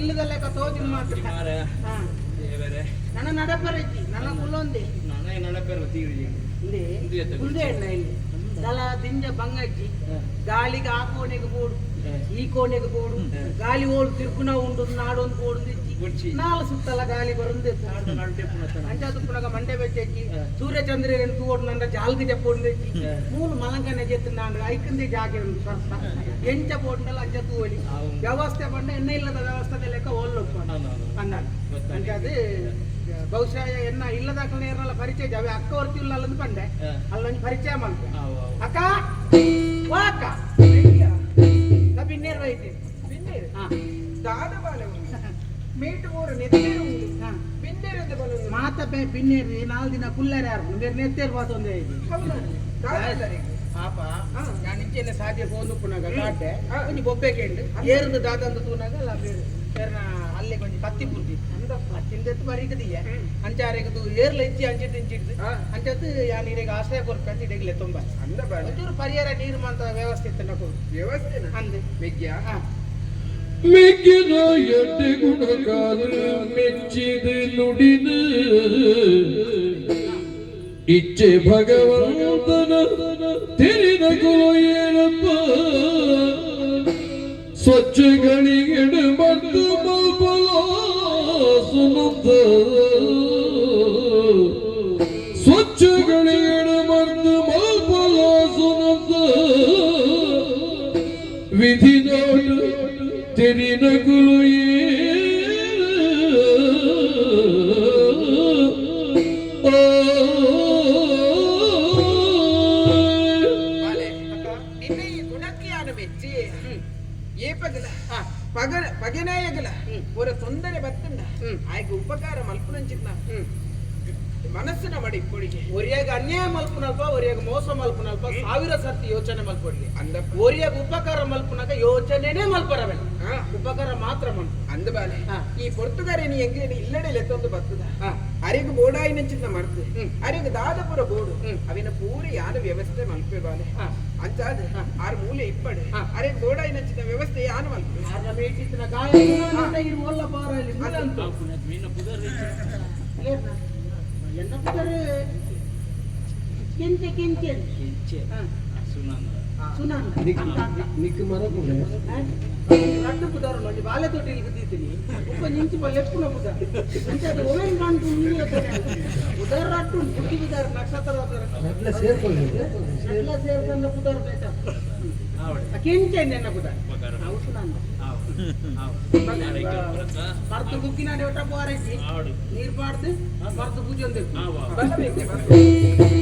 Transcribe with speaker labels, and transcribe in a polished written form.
Speaker 1: ಇಲ್ಲದ ಲೆಕ್ಕ ತೋಜಿನ ಮಾತ್ರ. ಹಾ. ನನ್ನ ನಡಪರಜ್ಜಿ ನನ್ನ ಕುಲ್ಲೊಂದೆ. ಇಂದೆ ಕುಲ್ದೆ ಅಣ್ಣ ಇಲ್ಲಿ ದಲ ದಿಂಜ ಬಂಗಜ್ಜಿ. ಗಾಳಿಗೆ ಆ ಕೋಣೆಗೆ ಬೋಡು, ಈ ಕೋಣೆಗೆ ಬೋಡು, ಗಾಳಿ ಓಳು ತಿರ್ಗುನ ಉಂಡು, ನಾಡೊಂದು ಬೋಡು.
Speaker 2: ಬೊಡ್ಚಿ.
Speaker 1: ನಾಲ್ ಸುತ್ತಲ ಗಾಳಿ ಬರುಂದೆ. ಅಂಚ ತುಪ್ಪುನಗ ಮಂಡೆ ಬೆಚ್ಚಿ ಸೂರ್ಯ ಚಂದ್ರನ್ ತೂವೊಡು ನಂಡ ಜಾಲ್ಗೆ ಜಪ್ಪೊಂದು. ಮೂಲು ಮಲಂಗನೆ ಜೆತ್ತು ನಾಂಡ ಐಕಂದೆ ಜಾಗೆ ಉಂಡು ಸ್ವಲ್ಪ. ಎಂಚ ಬೋಡ್ನಲ್ಲ ಅಂಚ ತೂವಲಿ. ವ್ಯವಸ್ಥೆ ಪಂಡ ಎನ್ನ ಇಲ್ಲದ ವ್ಯವಸ್ಥೆ ಲೆಕ್ಕ ಓಲ್ಲೊಪ್ಪ ಅನ್ನಾಡು. ಅಂಚಾದ್ ಬಹುಶಃ ಎನ್ನ ಇಲ್ಲದಾಕಲ್ನ ಏರ್ನಲ ಪರಿಚಯ ಜಾವೆ. ಅಕ್ಕ ಹೊರ್ತಿ ಇಲ್ಲ ಪಂಡೆ. ಅಲ್ಲೊಂಜಿ ಪರಿಚಯ ಮಲ್ಪೆ. ಅಕ್ಕ, ವಾ ಅಕ್ಕ. ಬಿನ್ನೇರು ವೈದ್ಯ.
Speaker 3: ಬಿನ್ನೇರು?
Speaker 1: ಹಾ.
Speaker 3: ದಾದ ಬಾಲೆ ಉಂಡು ಮೀಟು ಊರು ನೆತ್ತೇರು ಉಂಡು. ಬಿನ್ನೇರು ಅಂತ ಬಲೊಂದು.
Speaker 1: ಮಾತ ಬಿನ್ನೇರು ನಾಲ್ ದಿನ ಕುಲ್ಲರೆ ಯಾರು ಬೇರೆ ನೆತ್ತೇರು ಬಾತೊಂದೇ ಇದು.
Speaker 3: ಹೌದಾ? ದಾದ ಸರಿಗೆ?
Speaker 1: ಪಾಪ.
Speaker 3: ಹಾ.
Speaker 1: ನಾನು ಇಂಚೆನೆ ಸಾಧ್ಯ ಪೋಂದು ಪುನಗ ಕಾಡ್ಡೆ.
Speaker 3: ಹಾ.
Speaker 1: ಒಂಜಿ ಬೊಬ್ಬೆ ಕೇಂಡು ಏರ್ದು ದಾದಂದು ತೂನಾಗ ಅಲ್ಲ ಬೇರೆ ಏರ್ನ ಅಲ್ಲೇ ಕೊಂಚ ಕತ್ತಿ ಪುರ್ದಿ ತಿಂದೆತ್ತು ಬರೀಕದಿಯ. ಅಂಚಾರೆಗದು ಏರ್ಲ ಇಚ್ಚಿ ಅಂಚಿಟ್ಟು ಇಂಚಿಡ್ದು. ಅಂಚತ್ತು ಯಾನ್ ಇರೆಗ್ ಆಶ್ರಯ ಕೊರ್ಪೆ ಇಡೆಗ್ಲೆ ತುಂಬ.
Speaker 3: ಅಂದ ಬಾಲೆ.
Speaker 1: ಒಂಚೂರು ಪರಿಹಾರ ನೀರು ಮಂತ ವ್ಯವಸ್ಥೆ ಇತ್ತು ಕೊಡು.
Speaker 3: ವ್ಯವಸ್ಥೆನ?
Speaker 1: ಅಂದೆ.
Speaker 3: ಮೆಗ್ಯ.
Speaker 1: ಹಾ.
Speaker 4: ಮೆಗ್ಗಿನ ಎಡ್ಡೆ ಗುಣಕಾದ ಮೆಚ್ಚಿದ ನುಡಿದ ಇಚ್ಛೆ ಭಗವಂತನ ತಿಳಿದ ಕುಲ ಏನಪ್ಪ ಸ್ವಚ್ಛಗಳಿಗೆಡು ಮತ್ತು ಮಲ್ಪಲ ಸುನಂದ ಸ್ವಚ್ಛಗಳಿಗೆಡು ಮತ್ತು ಮಲ್ಪಲ ಸುನಂದ ವಿಧಿ ನೋಡು ತೆರಿನ ಕುಲು.
Speaker 3: ಬಾಲೆ, ನಿನ್ನ ಈ ಗುಣಕ್ಕೆ ಯಾನು ಮೆಚ್ಚಿ ಏಪಗಲ ಪಗ ಪಗೆನಾಯಗಲ ಒರ ತೊಂದರೆ ಬತ್ತಂಡ ಆಯ್ಗೆ ಉಪಕಾರ ಮಲ್ಪುನಂಚಿನ ಮನಸ್ಸಿನ ಮಡಿ ಇಪ್ಪೊಡಿಗೆ.
Speaker 1: ಒರಿಯಾಗ ಅನ್ಯಾಯ ಮಲ್ಪುನಲ್ಪ, ಒರಿಯಾಗ ಮೋಸ ಮಲ್ಪುನಲ್ಪ ಸಾವಿರ ಸರ್ತಿ ಯೋಚನೆ ಮಲ್ಪೊಡಿಗೆ.
Speaker 3: ಅಂದಪ್ಪ.
Speaker 1: ಒರಿಯಾಗ ಉಪಕಾರ ಮಲ್ಪುನಾಗ ಯೋಚನೆನೇ ಮಲ್ಪರವೆಲ್ಲ. ಉಪಕಾರ ಮಾತ್ರ ಮಲ್ಪ.
Speaker 3: ಅಂದ ಬಾಲೆ. ಈ ಪೊರ್ತುಗಾರೆ ನೀ ಎಂಗ್ಲೇನು ಇಲ್ಲಡೆ ಲೆತ್ತೊಂದು ಬತ್ತದ. ಅರೆಗ್ ಬೋಡಾಯಿನಂಚಿನ ಮರ್ತು. ಅರೆಗ್ ದಾದಪುರ ಬೋಡು. ಅವಿನ ಪೂರ ಯಾನ ವ್ಯವಸ್ಥೆ ಮಲ್ಪೆ ಬಾಲೆ. ಅಂಚಾದ ಆರ್ ಮೂಲೆ ಇಪ್ಪಡೆ. ಅರೆಗ್ ಬೋಡಾಯಿನಂಚಿನ ವ್ಯವಸ್ಥೆ ಯಾನ ಮಲ್ಪೆ.
Speaker 1: ಆರ್ನ ಮೇಟಿತ್ತಿನ ಗಾಯ ಇರು ಒಲ್ಲ ಪಾರಲ್ಲಿ ಮೂಲಂತು. ಏರ್ನ? ಎನ್ನ ಪುದರ್ ಕೆಂಚೆ ಕೆಂಚೆ. ಹಾ. ಸುನಂದ.
Speaker 2: ನಿಕ್ ಮರಕುಂಡೆ.
Speaker 1: ರಡ್ಡು ಪುದರ್ ಒಂಜಿ ಬಾಲೆ ತೊಟ್ಟಿಲ್ ಗುದ್ದಿದ್ದೀನಿ ಉಪ್ಪ ನಿಂಚಿ ಬಲ್ಲೆ ಎಪ್ಪುನ ಪುದರ್ ಅಂಚಾದ ಒವೆನ್ ಬಂತು. ಪುದರ್ ರಡ್ಡು ಪುಟ್ಟಿ ಪುದರ್ ನಕ್ಷತ್ರ ಪುದರ್.
Speaker 2: ರಡ್ಲ ಸೇರ್ಕೊಳ್ಳಿ.
Speaker 1: ಎಲ್ಲ ಸೇರ್ಕೊಂಡ ಪುದರ್ ಬೇಕಾ? ಕೆಂಚೆ ಎನ್ನ ಪುದರ್ ಅವು ಸುನಂದ. ಮರ್ತು ಕುಕ್ಕಿನಾಡಿ ಒಟ್ಟ ಪೋರೆಜ್ಜಿ ನೀರು ಪಾಡ್ದು ಮರ್ತು ಪೂಜೆ.
Speaker 3: ಬಲ್ಲ ಬೇಕು.